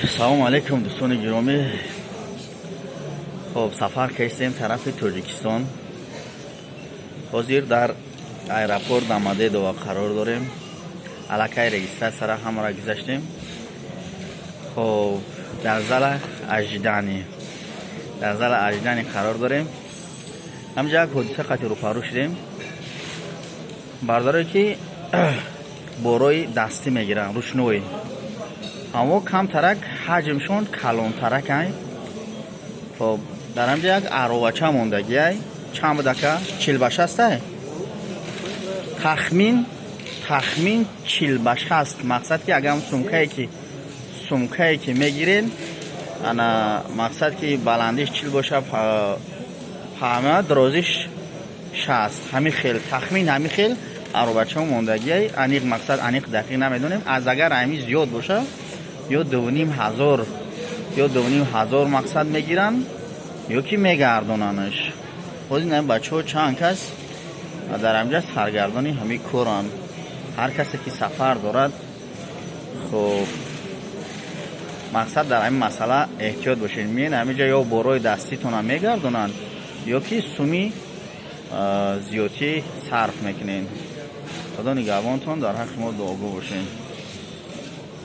Салому алейкум, дӯстони гиромӣ. Хоб, сафар кардем тарафи Тоҷикистон. Ҳозир дар аэропорт Домодедово қарор дорем. Аллакай регистрация ра ҳамаро гузаштем. Хоб, дар зала ожидания, дар зала ожидания қарор дорем. Ҳамҷа як ҳодиса қати рӯпарӯ шудем. Бардорое ки борои дастӣ мегиранд, ручной, аммо камтарак ҳаҷмшон калонтаракай. Хоб, дар ҳамҷа як аровача мондагиай. Чанд будака? 40 ба 60-ай, тахмин 40 ба 60. Мақсад ки агар сумкае ки мегирен, ана, мақсад ки баландиш 40 боша, паҳма дарозиш 60, ҳамин хел тахмин, ҳамин хел аробача мондагиай. Аниқ, мақсад, аниқ дақиқ намедонем. Аз агар ҳамин зиёд боша, ё 2500, ё 2500 мақсад мегиранд, ё ки мегардонанаш. Ҳозир ин бачаҳо чанд кас дар ҳамҷа саргардони ҳамин коранд. Ҳар касе ки сафар дорад, хоб, мақсад, дар ҳамин масъала эҳтиёт бошед. Меен ҳаминҷа ё борои даститона мегардонанд, ё ки суми зиёдтӣ сарф мекунед. Худо нигаҳбонтон, дар ҳаққи мо дуогӯ бошед.